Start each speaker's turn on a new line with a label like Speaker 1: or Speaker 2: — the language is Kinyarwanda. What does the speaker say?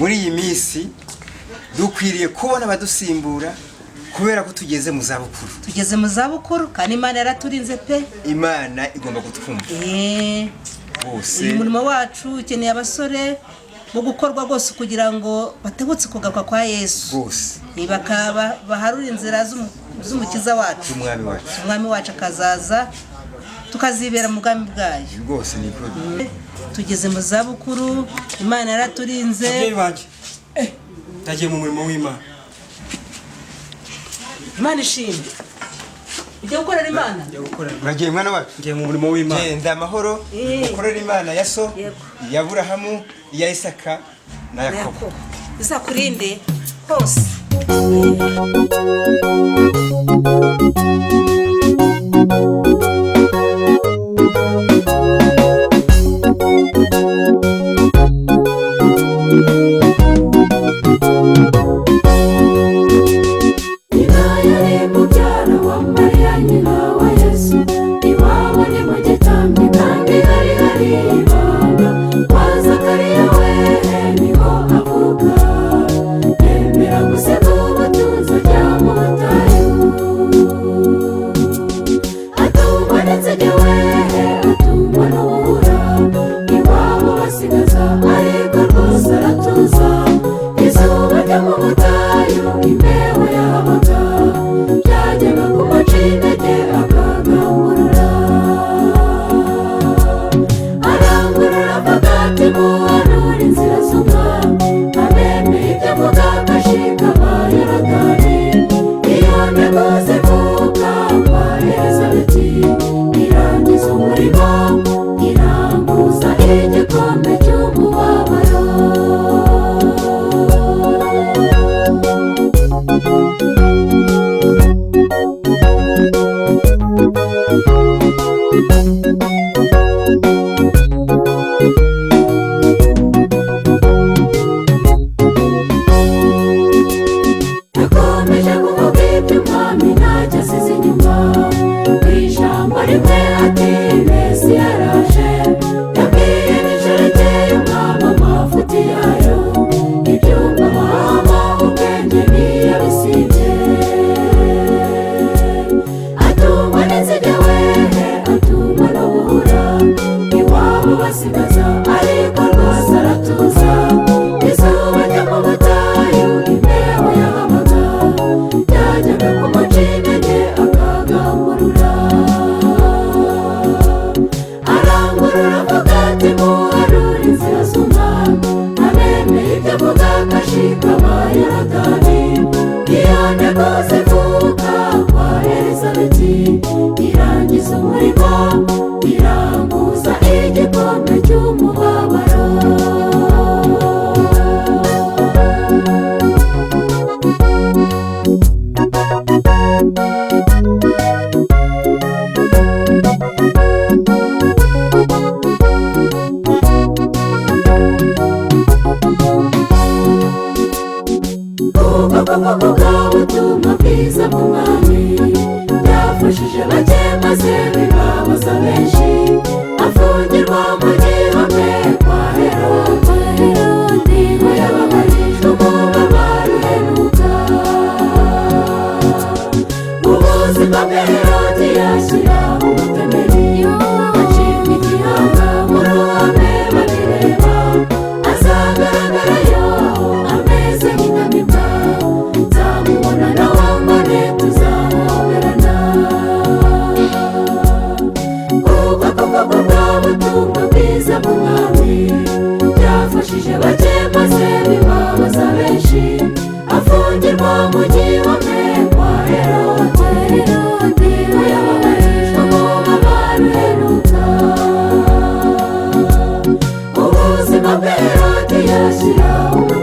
Speaker 1: Muri iyi minsi dukwiriye kubona abadusimbura kubera ko tugeze mu zabukuru.
Speaker 2: Tugeze mu zabukuru kandi Imana yaraturinze pe.
Speaker 1: Imana igomba kutwumva. Bose.
Speaker 2: Uyu murimo wacu ukeneye abasore bo gukorwa rwose kugira ngo batebutse kugaruka kwa Yesu.
Speaker 1: Rwose.
Speaker 2: Bakaba baharura inzira z'umukiza wacu.
Speaker 1: Z'umwami wacu.
Speaker 2: Umwami wacu akazaza tukazibera mu bwami bwayo.
Speaker 1: Rwose niko.
Speaker 2: Tugeze mu zabukuru, Imana yaraturinze.
Speaker 3: Ababyeyi banjye, nagiye mu murimo w'Imana.
Speaker 2: Imana ishimwe. Ujya gukorera Imana?
Speaker 1: Uragiye mwana wacu?
Speaker 3: Ngiye mu murimo w'Imana.
Speaker 1: Genda amahoro, ukorere Imana ya so, iya Aburahamu, iya Isaka na Yakobo.
Speaker 2: Izakurinde hose.
Speaker 4: Nyina yari mubyara wa Mariya nyina wa Yesu, iwabo ni mu gitambi kandi hari hari ibanga. Kwa Zakariya wehe niho avuka, yemera gusiga ubutunzi ajya mu butayu. Atungwa n'inzige wehe, atungwa n'ubura, iwabo basigaza ariko rwose aratuza. Izuba ryo mu butayu imbeho yahabaga, byajyaga kumuca intege akagamburura. Arangurura avuga ati muhanure inzira z'umwami, abemeye ibyo avuga agashikama Yorodani. Iyo ntego zivuka kwa Elizabeti, irangiza umurimo, iranguza igikombe cy'umubabaro. Yakomeje kuvuga iby'umwami ntacyo asize inyuma. Ku ijambo rimwe ati Mesi yaraje, yabwiye n'inshoreke y'umwami amafuti yayo. Ibyumba amahama ubwenge ntiyabisibye. Atungwa n'inzige wehe, atungwa n'ubuhura, iwabo basigaza ariko rwose aratuza. Izuba ryo mu butayu imbeho yahabaga, byajyaga kumuca intege akagamburura. Arangurura avuga ati muharure inzira z'umwami, abemeye ibyo avuga agashikama Yorodani. Iyo ntego zivuka kwa Elizabeti, irangiza umurimo, iranguza igikombe cy'umubabaro. Kuvuga ubutumwa bwiza bw'umwami byafashije bake maze bibabaza benshi. Afungirwa mu gihome kwa Herode, ngo yababarijwe umubabaro uheruka. Mu buzima bwe Herode yashyira umutemeri, acibwa igihanga mu ruhame babireba. Azagaragarayo ameze nk'inyamibwa, nzamubona nawe mbone tuzahoberana. Kuko kuvuga ubwo butumwa bwiza bw'umwami byafashije bake maze bibabaza benshi. Afungirwa mu gihome kwa Herode, ngo yababarijwe umubabaro uheruka. Ubuzima bwe Herode yashyira umutemeri,